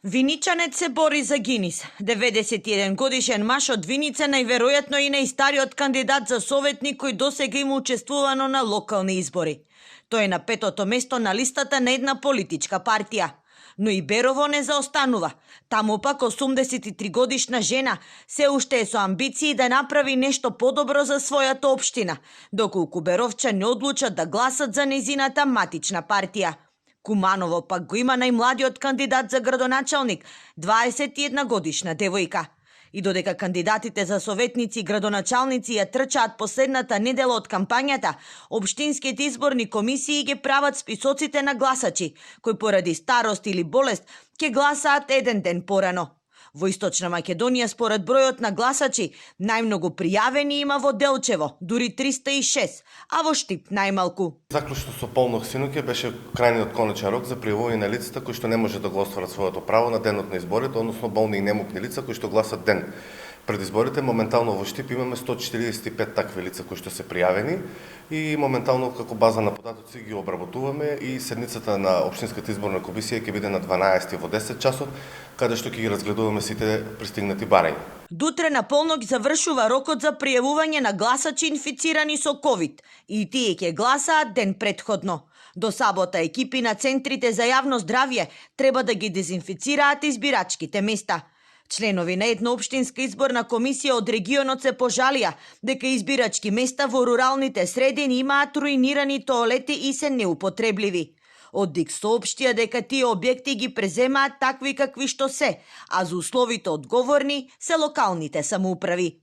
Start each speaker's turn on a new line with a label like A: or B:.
A: Виничанец се бори за Гинис. 91 годишен маж од Виница, најверојатно и најстариот кандидат за советник кој досега има учествувано на локални избори. Тој е на 5-то место на листата на една политичка партија. Но и Берово не заостанува. Таму пак 83 годишна жена се уште е со амбиции да направи нешто подобро за својата општина, доколку беровчани одлучат да гласат за незината матична партија. Куманово пак го има најмладиот кандидат за градоначалник, 21 годишна девојка. И додека кандидатите за советници и градоначалници ја трчаат последната недела од кампањата, општинските изборни комисии ги прават списоците на гласачи, кои поради старост или болест ќе гласаат еден ден порано. Во Источна Македонија, според бројот на гласачи, најмногу пријавени има во Делчево, дури 306, а во Штип најмалку.
B: Заклучно со полног синуќе беше крајниот конечен рок за пријавување на лицата кои што не може да го остварат своето право на денот на изборите, односно болни и немокни лица кои што гласат ден пред изборите. Моментално во Штип имаме 145 такви лица кои што се пријавени и моментално како база на податоци ги обработуваме и седницата на Општинската изборна комисија ќе биде на 12 во 10 часот, каде што ќе ги разгледуваме сите пристигнати барања.
A: Дутре на полнок завршува рокот за пријавување на гласачи инфицирани со ковид и тие ќе гласаат ден претходно. До сабота екипи на центрите за јавно здравје треба да ги дезинфицираат избирачките места. Членови на една општинска изборна комисија од регионот се пожалија дека избирачки места во руралните средини имаат руинирани тоалети и се неупотребливи. Од ДИК соопштија дека тие објекти ги преземаат такви какви што се, а за условите одговорни се локалните самоуправи.